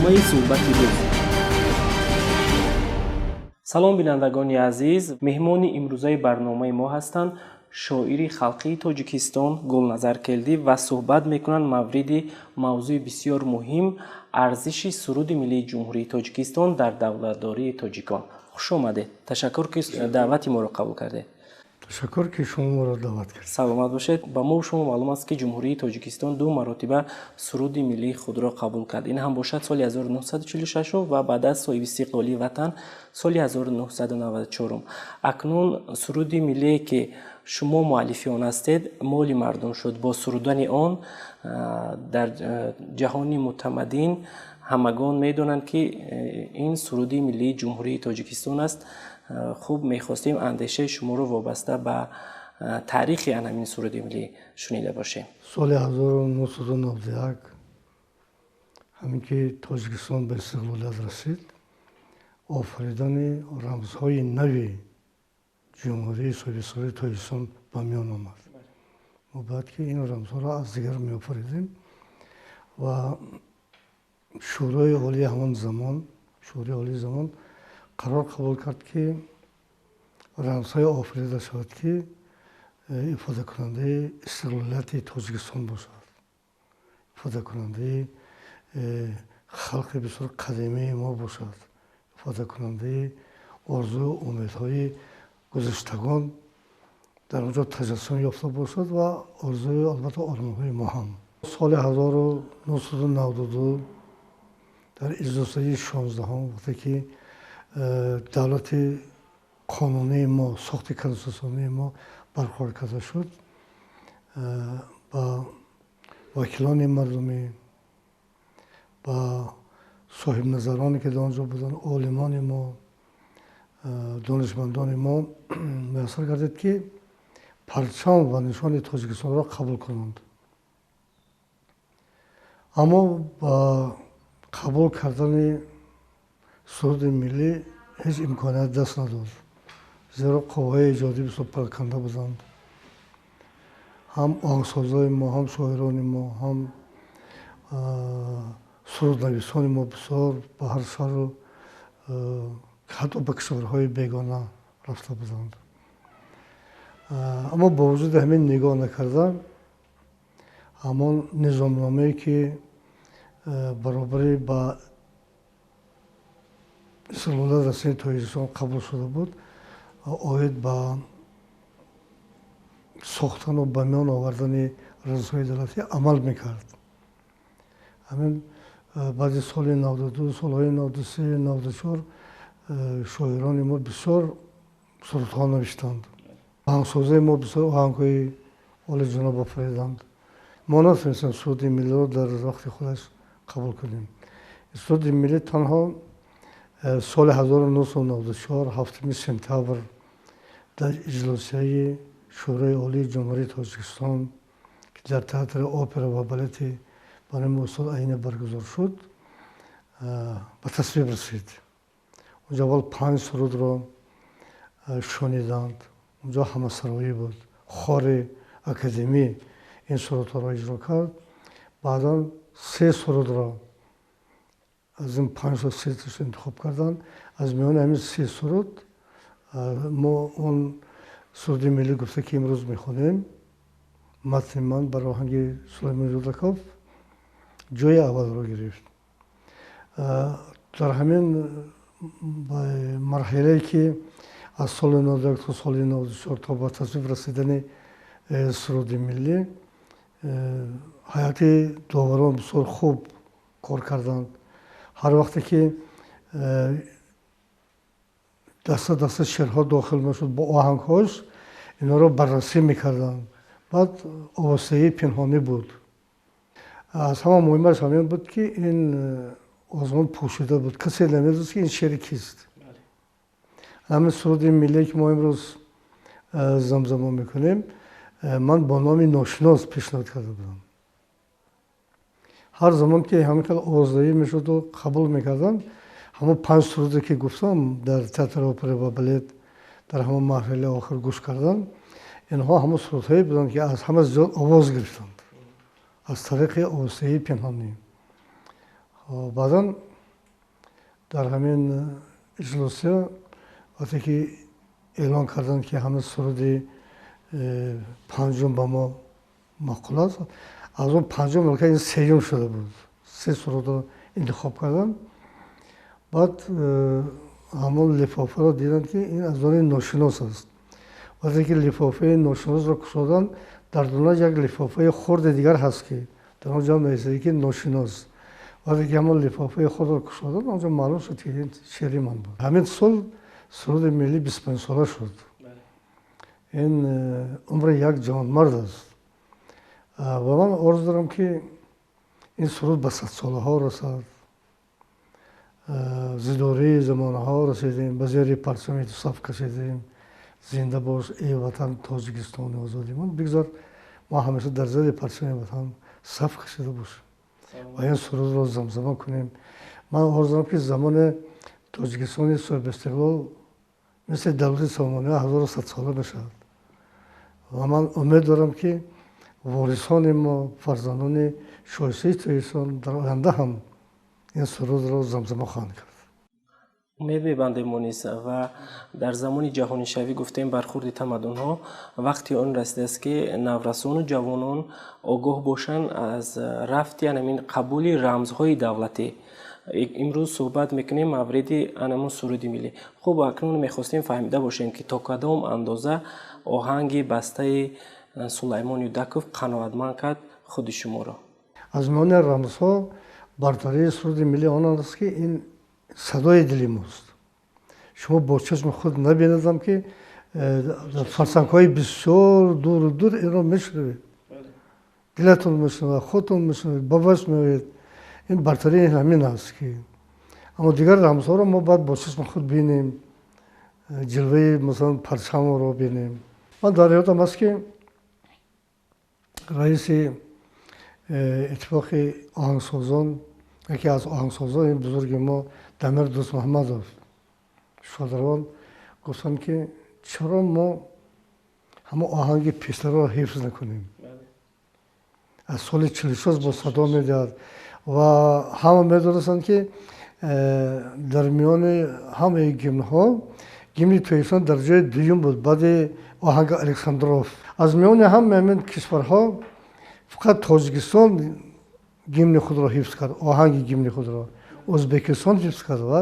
Барномаи «Суҳбати рӯз». Салом, бинандагони азиз! Меҳмони имрӯзаи барномаи мо ҳастанд шоири халқии Тоҷикистон Гулназар Келдӣ ва суҳбат мекунанд мавриди мавзӯи бисёр муҳим: арзиши суруди миллии Ҷумҳурии Тоҷикистон дар давлатдории тоҷикон. Хуш омадед, ташаккур, ки даъвати моро қабул кардед. Ташаккур, ки шумо моро даъват кардед. Саломат бошед. Ба мо шумо маълум аст, ки Ҷумҳурии Тоҷикистон ду маротиба суруди миллии худро қабул кард. Ин ҳам бошад соли 1946 ва баъд аз соҳибистиқлолии ватан соли 1994. Акнун суруди миллие, ки шумо муаллифи он ҳастед, моли мардум шуд. Бо сурудани он дар ҷаҳони мутамаддин ҳамагон медонанд, ки ин суруди миллии Ҷумҳурии Тоҷикистон аст. Хуб, мехостем андешаи шуморо вобаста ба таърихи ан ҳамин суруди миллӣ шунида бошем. Соли 1991, ҳамин ки Тоҷикистон ба истиқлолият расид, офаридани рамзҳои нави Ҷумҳурии соҳибистиқлоли Тоҷикистон ба миён омад. Мо бояд ки ин рамзҳоро аз дигар меофаридем ва Шӯрои Олии ҳамон замон, Шӯрои Олии замон қарор қабул кард, ки рамзҳое офарида шавад, ки ифодакунандаи истиқлолияти Тоҷикистон бошад, ифодакунандаи халқи бисёр қадимии мо бошад, ифодакунандаи орзую умедҳои гузаштагон дар он ҷо таҷассум ёфта бошад ва орзую, албатта, ормонҳои мо ҳам. Соли 1992 дар иҷлосияи 16-ҳум, вақте ки давлати қонунии мо, сохти конститутсионии мо барқарор карда шуд, ба вакилони мардумӣ, ба соҳибназароне, ки дар он ҷо буданд, олимони мо, донишмандони мо муяссар гардид, ки парчам ва нишони Тоҷикистонро қабул кунанд. Аммо ба қабул кардани суруди миллӣ ҳеҷ имконият даст надод, зеро қувваҳои эҷодӣ бисёр пароканда буданд. Ҳам оҳангсозои мо, ҳам шоирони мо, ҳам суруднависони мо бисёр ба ҳар шаҳру ҳатто ба кишварҳои бегона рафта буданд. Аммо бо вуҷуди ҳамин нигоҳ накарда, ҳамон низомномае, ки баробари ба истиқлолият расидани Тоҷикистон қабул шуда буд, оид ба сохтану ба миён овардани рамзҳои давлатӣ амал мекард. Ҳамин баъди соли 92, солҳои 93, 94 шоирони мо бисёр сурудҳо навиштанд, оҳангсозои мо бисёр оҳангҳои олиҷаноб офариданд. Мо натавонистем суруди миллиро дар вақти худаш қабул кунем. Суруди миллӣ танҳо соли 1994, 7 сентябр дар иҷлосияи Шӯрои Олии Ҷумҳурии Тоҷикистон, ки дар Театри опера ва балети ба номи устод Айнӣ баргузор шуд, ба тасвиб расид. Онҷо аввал панҷ сурудро шуниданд. Онҷо ҳамасароӣ буд, хори академӣ ин сурудҳоро иҷро кард. Баъдан се сурудро аз ин панҷ се интихоб карданд. Аз миёни ҳамин се суруд мо он суруди миллӣ гуфта, ки имрӯз мехонем, матни ман бар оҳанги Сулаймон Рӯдаков, ҷои аввалро гирифт. Дар ҳамин марҳилае, ки аз соли 91 то соли 94, то ба тасвиб расидани суруди миллӣ, ҳайати доварон бисёр хуб кор карданд. Ҳар вақте ки даста даста шеърҳо дохил мешуд бо оҳангҳош, инҳоро баррасӣ мекарданд. Баъд овозсаҳии пинҳонӣ буд. Аз ҳама муҳимаш ҳамин буд, ки ин озмун пӯшида буд, касе намедонист, ки ин шеъри кист. Ҳамин суруди миллие, ки мо имрӯз замзама мекунем, ман бо номи ношинос пешниҳод карда будам. Ҳар замон ки ҳамин хел овоздиҳӣ мешуду қабул мекарданд, ҳамон панҷ суруде, ки гуфтам, дар Театри опера ва балет дар ҳамон марҳилаи охир гӯш карданд, инҳо ҳамон сурудҳое буданд, ки аз ҳама зиёд овоз гирифтанд аз тариқи овоздиҳии пинҳонӣ. Баъдан Дар ҳамин иҷлосия вақте ки эълон карданд, ки ҳама суруди панҷум ба мо маъқул аст, аз он панҷум ин сеюм шуда буд. Се сурудро интихоб карданд. Баъд ҳамон лифофаро диданд, ки ин аз они ношинос аст. Вақте ки лифофаи ношиносро кушоданд, дар дунаш як лифофаи хурди дигар ҳаст, ки дар он ҷо нависада, ки ношинос. Вақте ки ҳамон лифофаи худро кушоданд, он ҷо маълум шуд, ки ин шеъри ман буд. Ҳамин сол суруди миллӣ 25 сола шуд. Ин умри як ҷавонмард аст. Ва ман орзу дорам, ки ин суруд ба садсолаҳо расад. Зи дурии замонаҳо расидем, ба зери парчами ту саф кашидем, зинда бош, эй Ватан, Тоҷикистони озоди ман. Бигзор мо ҳамеша дар зери парчами Ватан саф кашида бошем ва ин сурудро замзама кунем. Ман орзу дорам, ки замоне Тоҷикистони соҳибистиқлол мисли давлати Сомониҳо 1100 сола мешавад. Ва ман умед дорам, ки ворисони мо, фарзандони шоистаи Тоҷикистон, дар оянда ҳам ин сурудро замзама хоҳанд кард. Умед мебандем мо низ. Ва дар замони ҷаҳонишавӣ, гуфтем, бархурди тамаддунҳо, вақти он расидааст, ки наврасону ҷавонон огоҳ бошанд аз рафти анамин қабули рамзҳои давлатӣ. Имрӯз суҳбат мекунем мавриди анамун суруди миллӣ. Хуб, акнун мехостем фаҳмида бошем, ки то кадом андоза оҳанги бастаи Сулаймон Юдаков қаноатманд кард худи шуморо? Аз миёни рамзҳо бартарии суруди миллӣ он аст, ки ин садои дили мост. Шумо бо чашми худ набинедам, ки фарсангҳои бисёр дуру дур инро мешунавед, дилатон мешунавад, худтон мешунавед, ба ваҷд меоед. Ин бартарии ҳамин аст, ки аммо дигар рамзҳоро мо бояд бо чашми худ бинем, ҷилваи, масалан, парчамро бинем. Ман дар ёдам аст, ки раиси Иттифоқи оҳангсозон, яке аз оҳангсозони бузурги мо, Дамир Дӯстмуҳаммадов шодарвон, гуфтанд, ки чаро мо ҳамон оҳанги пештарро ҳифз накунем? Аз соли 46 бо садо медиҳад. Ва ҳама медонистанд, ки дар миёни ҳамаи гимнҳо гимни Тоҷикистон дар ҷои дуюм буд баъди оҳанги Александров. Аз миёни ҳамаи ҳамин кишварҳо фақат Тоҷикистон гимни худро ҳифз кард, оҳанги гимни худро. Ӯзбекистон ҳифз кард ва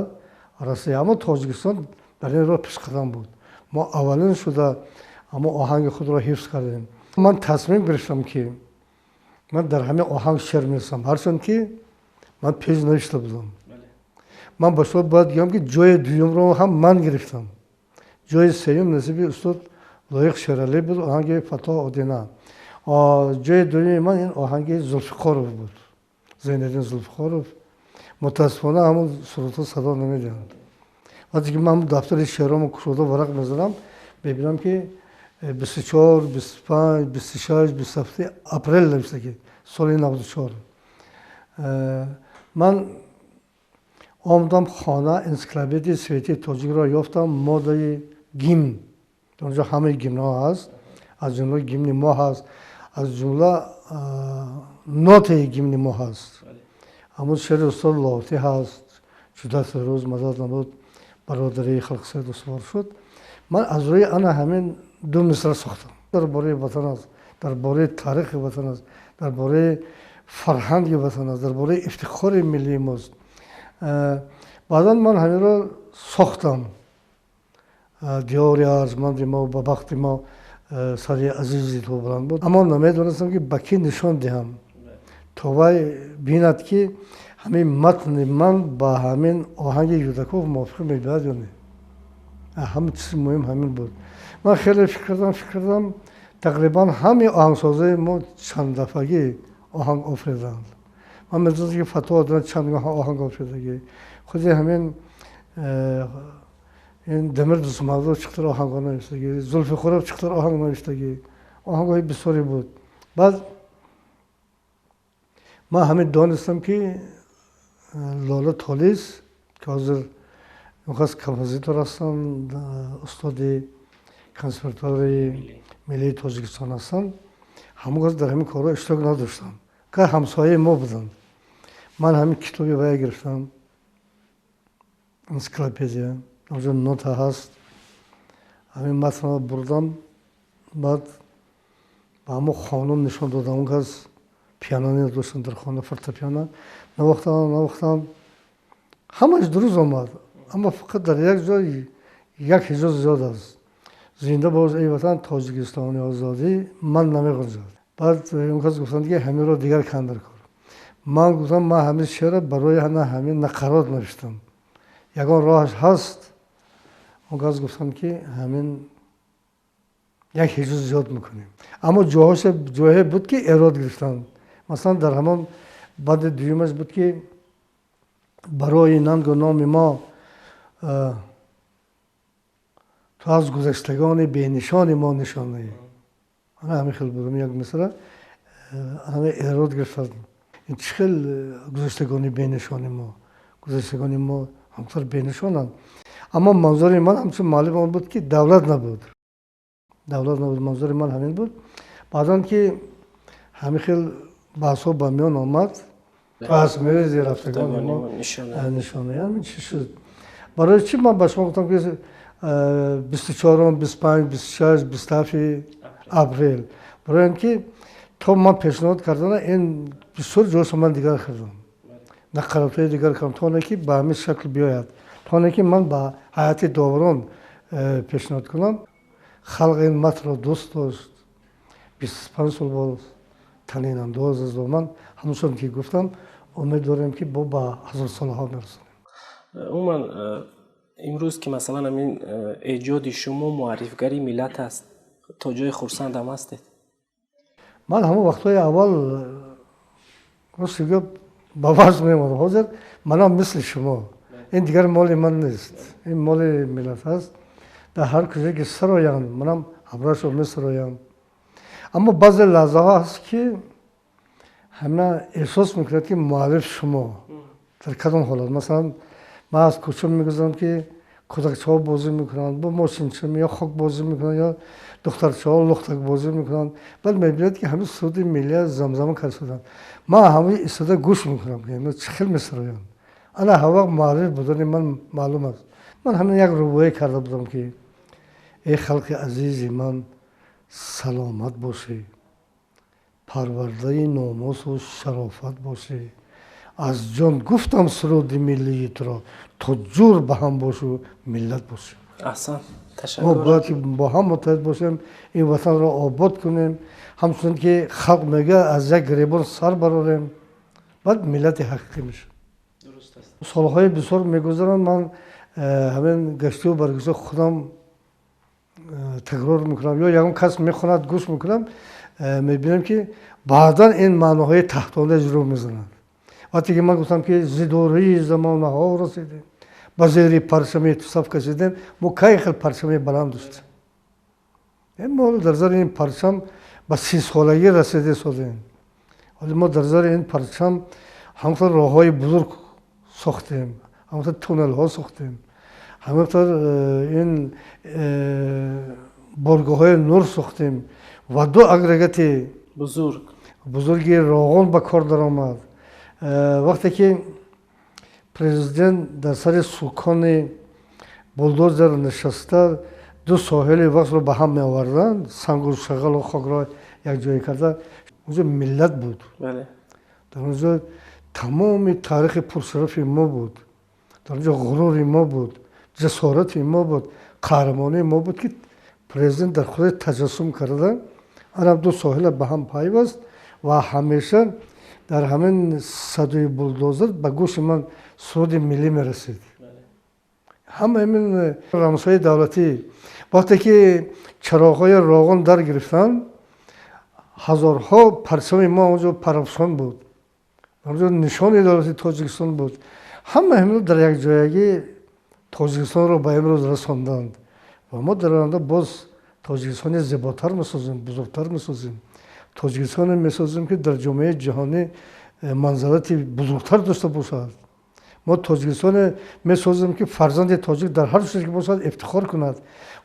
Россия, аммо Тоҷикистон дар ин роҳ пешқадам буд. Мо аввалин шуда аммо оҳанги худро ҳифз кардем. Ман тасмим гирифтам, ки ман дар ҳамин оҳанг шеър менависам, ҳарчанд ки ман пеш навишта будам. Ман ба шумо бояд гӯям, ки ҷои дуюмро ҳам ман гирифтам. Ҷои сеюм насиби устод Лоиқ Шералӣ буд, оҳанги Фаттоҳ Одина. Ҷои дуюми ман ин оҳанги Зулфиқоров буд, Зайниддин Зулфиқоров. Мутаассифона, ҳамон сурудҳо садо намедиҳанд. Вақте ки ман дафтари шеъромо кушода варақ мезанам, мебинам, ки 24, 25, 26, 27 апрел навишта, ки соли 94. Ман омадам хона, Энсиклопедияи советии тоҷикро ёфтам, моддаи гимн. Онҷо ҳамаи гимнҳо ҳаст, аз ҷумла гимни мо ҳаст, аз ҷумла нотаи гимни мо ҳаст. Ҳамон шеъри устод Лоҳутӣ ҳаст: «Чу дасти рӯз мадад намуд, бародарии халқ сед устувор шуд». Ман аз рӯи ана ҳамин ду мисра сохтам. Дар бораи Ватан аст, дар бораи таърихи Ватан аст, дар бораи фарҳанги Ватан аст, дар бораи ифтихори миллии мост. Баъдан ман ҳаминро сохтам: «Диёри арзманди мо, ба бахти мо сари азизи ту баланд буд». Аммо намедонистам, ки ба кӣ нишон диҳам, то вай бинад, ки ҳамин матни ман ба ҳамин оҳанги Юдаков мувофиқ мебиёяд ё не. Ҳама чизи муҳим ҳамин буд. Ман хеле фикр кардам, фикр кардам. Тақрибан ҳамаи оҳангсозои мо чанддафъагӣ оҳанг офариданд. Ман медонистам, ки Фаттоҳ Одина чанд оҳанг офаридагӣ, худи ҳамин ин Дамир Дӯстмуҳаммадов чӣ қадар оҳангҳо навиштагӣ, Зулфиқоров чӣ қадар оҳанг навиштагӣ, оҳангҳои бисёре буд. Баъд ман ҳамин донистам, ки Лола Толис, ки ҳозир он композитор ҳастанд, устоди Консерваторияи миллии Тоҷикистон ҳастанд, ҳамон кас дар ҳамин корҳо иштирок надоштанд, ка ҳамсояи мо буданд. Ман ҳамин китоби вая гирифтам. Энсиклопедия, онҷо нота ҳаст. Ҳамин матнро бурдам, баъд ба ҳамон хонум нишон додам. Он кас пианино доштанд дар хона, фортепиано. Навохтам, навохтам, ҳамааш дуруст омад, аммо фақат дар як ҷой як ҳиҷо зиёд аст. Зинда бош, эй ватан, Тоҷикистони озодӣ, ман намеғунҷад. Баъд он кас гуфтанд, ки ҳаминро дигар кандар кор. Ман гуфтам, ман ҳамин шеърро барои ҳамин нақарот навиштам, ягон роҳаш ҳаст? Он кас гуфтанд, ки ҳамин як ҳиҷо зиёд мекунем. Аммо ҷоҳое буд, ки эрод гирифтанд. Масалан, дар ҳамон банди дуюмаш буд, ки барои нангу номи мо ту аз гузаштагони бенишони мо нишонаӣ. Ана ҳамин хел будам, як мисра ҳамин эрод гирифтанд. Ин чӣ хел гузаштагони бенишони мо? Гузаштагони мо ҳамқадр бенишонанд. Аммо манзури ман ҳамчун муаллим он буд, ки давлат набуд, давлат набуд, манзури ман ҳамин буд. Баъдан ки ҳамин хел баҳсҳо ба миён омад, пас мерези рафтагони мо нишонаи, ҳамин чӣ шуд. Барои чӣ ман ба шумо гуфтам, ки 24-ум, 25, 26, 27 апрел? Барои ин ки то ман пешниҳод кардана, ин бисёр ҷоша ман дигар кардам, нақаротҳои дигар кардам, то оне ки ба ҳамин шакл биёяд, то оне ки ман ба ҳайати доварон пешниҳод кунам. Халқ ин матнро дӯст дошт, 25 сол боз танинандоз аст ва ман ҳамончун ки гуфтам, умед дорем, ки бо ба ҳазорсолаҳо мерасонем. Умуман, имрӯз ки масалан ҳамин эҷоди шумо муаррифгари миллат аст, то ҷои хурсандам ҳастед? Ман ҳамон вақтҳои аввал, рости гап, ба вазн мемонам. Ҳозир манам мисли шумо, ин дигар моли ман нест, ин моли миллат аст. Дар ҳар куҷое ки сароянд, манам ҳамроҳашон месароям. Аммо баъзе лаҳзаҳо ҳаст, ки ҳама эҳсос мекунад, ки муаллиф шумо дар кадом ҳолат. Масалан, ман аз кӯча мегузарам, ки кӯдакчаҳо бозӣ мекунанд бо мошинча ё хок бозӣ мекунанд, ё духтарчаҳо лухтак бозӣ мекунанд. Баъд мебинад, ки ҳамин суруди миллия замзама карда шуданд. Ман ҳамаи истода гӯш мекунам, ки чӣ хел месароянд. Ана ҳар вақт муаллиф будани ман маълум аст. Ман ҳамин як рубоӣ карда будам, ки эй халқи азизи ман, саломат бошӣ, парвардаи номусу шарофат бошӣ, аз ҷон гуфтам суруди миллии туро, то ҷур ба ҳам бошу, миллат бошӣ. Аҳсан. Мо бояд ки бо ҳам муттаҳид бошем, ин ватанро обод кунем, ҳамчунин ки халқ мегӯяд, аз як гиребон сар барорем, баъд миллати ҳақиқӣ мешавем. Солҳои бисёр мегузаранд, ман ҳамин гаштиву баргашта худам такрор мекунам ё ягон кас мехонад, гӯш мекунам, мебинам, ки баъдан ин маъноҳои таҳтона иҷро мезананд. Вақте ки ман гуфтам, ки зидории замонаҳо расидем, ба зери парчами ту саф кашидем, мо кай хел парчами баланд доштем? Мо дар зери ин парчам ба 30-солагӣ расида содем. Ҳоле мо дар зери ин парчам ҳамқадр роҳҳои бузург сохтем, ҳамқадр туннелҳо сохтем, ҳамқадр ин боргоҳҳои нур сохтем ва ду агрегати бузург бузурги Роғон ба кор даромад. Вақте ки президент дар сари сукони булдозер нишаста, ду соҳили Вахшро ба ҳам меоварданд, сангу шағалу хокро якҷоя карда, онҷо миллат буд, дар онҷо тамоми таърихи пуршарафи мо буд, дар онҷо ғурури мо буд, ҷасорати мо буд, қаҳрамонии мо буд, ки президент дар худ таҷассум карда, ана ду соҳила ба ҳам пайваст. Ва ҳамеша дар ҳамин садои булдозер ба гӯши ман суруди миллӣ мерасид. Ҳама ҳамин рамзҳои давлатӣ. Вақте ки чароғҳои Роғон дар гирифтанд, ҳазорҳо парчами мо онҷо парафшон буд, онҷо нишони давлати Тоҷикистон буд. Ҳама ҳамино дар якҷоягӣ Тоҷикистонро ба имрӯз расонданд ва мо дар оянда боз Тоҷикистони зеботар месозем, бузургтар месозем, Тоҷикистоне месозем, ки дар ҷомеаи ҷаҳонӣ манзалати бузургтар дошта бошад. Мо Тоҷикистоне месозем, ки фарзанди тоҷик дар ҳар ҷое ки бошад, ифтихор кунад.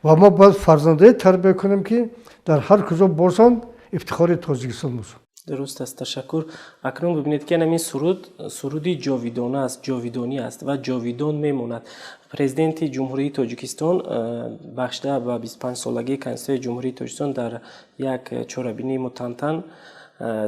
Ва мо бояд фарзандое тарбия кунем, ки дар ҳар куҷо бошанд, ифтихори Тоҷикистон бошанд. Дуруст аст, ташаккур. Акнун бибинед, ки ҳамин суруд суруди ҷовидона аст, ҷовидонӣ аст ва ҷовидон мемонад. Президенти Ҷумҳурии Тоҷикистон бахшида ба 25-солагии Конститутсияи Ҷумҳурии Тоҷикистон дар як чорабинии мутантан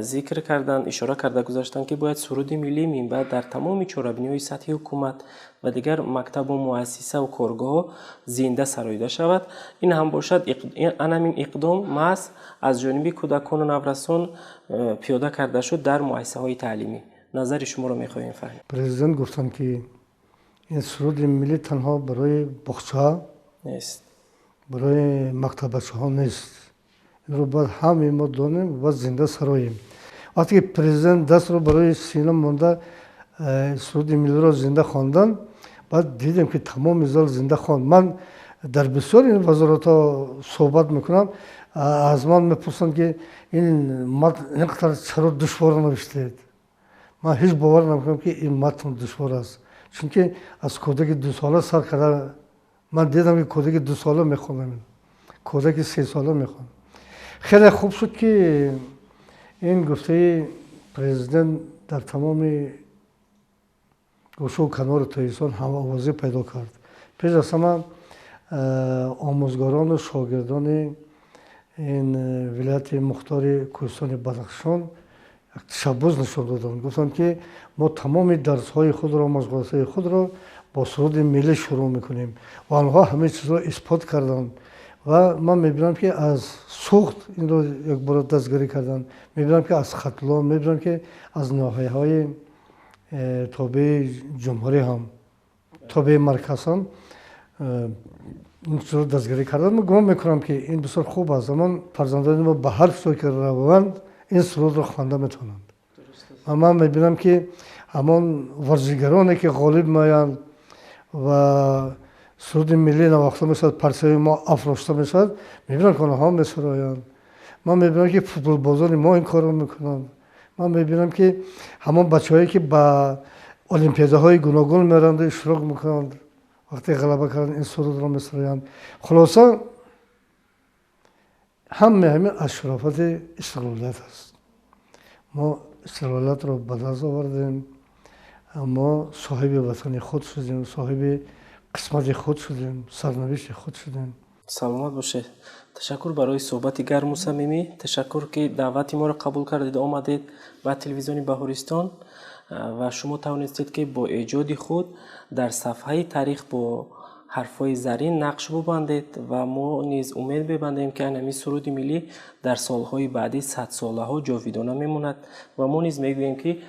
зикр карданд, ишора карда гузаштанд, ки бояд суруди миллӣ минбаъд дар тамоми чорабиниҳои сатҳи ҳукумат ва дигар мактабу муассисаву коргоҳҳо зинда сароида шавад. Ин ҳам бошад, ан ҳамин иқдом маҳз аз ҷониби кӯдакону наврасон пиёда карда шуд дар муассисаҳои таълимӣ. Назари шуморо мехоҳем фаҳмем. Президент гуфтанд, ки ин суруди миллӣ танҳо барои боғча нест, барои мактаббачаҳо нест, инро бояд ҳамаи мо донем ва зинда сароем. Вақте ки президент дастро барои сина монда суруди миллиро зинда хондан, баъд дидем, ки тамоми зал зинда хонд. Ман дар бисёр ин вазоратҳо суҳбат мекунам, аз ман мепурсанд, ки ин матн ин қадар чаро душвор навиштед. Ман ҳеҷ бовар намекунам, ки ин матн душвор аст, чунки аз кӯдаки 2сола сар карда ман дидам, ки кӯдаки 2сола мехонам, кӯдаки 3сола мехонам. Хеле хуб шуд, ки ин гуфтаи президент дар тамоми гӯшаву канори Тоҷикистон ҳамовозӣ пайдо кард. Пеш аз ҳама омӯзгорону шогирдони ин вилояти мухтори Кӯҳистони Бадахшон як ташаббус нишон доданд. Гуфтанд, ки мо тамоми дарсҳои худро, машғулиятҳои худро бо суруди миллӣ шурӯъ мекунем, ва онҳо ҳамаи чизро исбот карданд. Ва ман мебинам, ки аз Суғд инро якбора дастгирӣ карданд, мебинам, ки аз Хатлон, мебинам, ки аз ноҳияҳои тобеи ҷумҳурӣ ҳам, тобеи марказ ҳам ин чизро дастгирӣ карданд. Ман гумон мекунам, ки ин бисёр хуб аст. Замон фарзандони мо ба ҳар ҷое ки раванд, ин сурудро хонда метавонанд. Ва ман мебинам, ки ҳамон варзишгароне, ки ғолиб меоянд ва суруди миллӣ навохта мешавад, парчаи мо афрошта мешавад, мебинам, ки онҳо месароянд. Ман мебинам, ки футболбозони мо ин корро мекунанд. Ман мебинам, ки ҳамон бачаҳое, ки ба олимпиадаҳои гуногун мераванду иштирок мекунанд, вақте ғалаба карданд, ин сурудро месароянд. Хулоса, ҳамаи ҳамин аз шарофати истиқлолият аст. Мо истиқлолиятро ба даст овардем, мо соҳиби ватани худ шудем, соҳиби қисмати худ шудем, сарнавишти худ шудем. Саломат бошед. Ташаккур барои суҳбати гарму самимӣ. Ташаккур, ки даъвати моро қабул кардед, омадед ба телевизиони Баҳористон ва шумо тавонистед, ки бо эҷоди худ дар сафҳаи таърих бо ҳарфҳои зарин нақш бубандед. Ва мо низ умед мебандем, ки ҳамин суруди миллӣ дар солҳои баъдӣ, садсолаҳо ҷовидона мемонад. Ва мо низ мегӯем, ки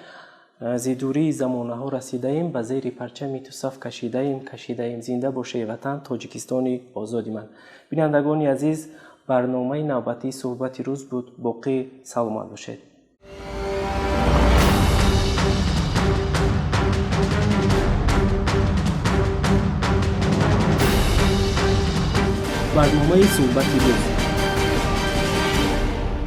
зи дурии замонаҳо расидаем, ба зери парчами ту саф кашидаем, кашидаем. Зинда бошей, Ватан, Тоҷикистони озоди ман. Бинандагони азиз, барномаи навбатии «Суҳбати рӯз» буд. Боқӣ саломат бошед. Барномаи «Суҳбати рӯз».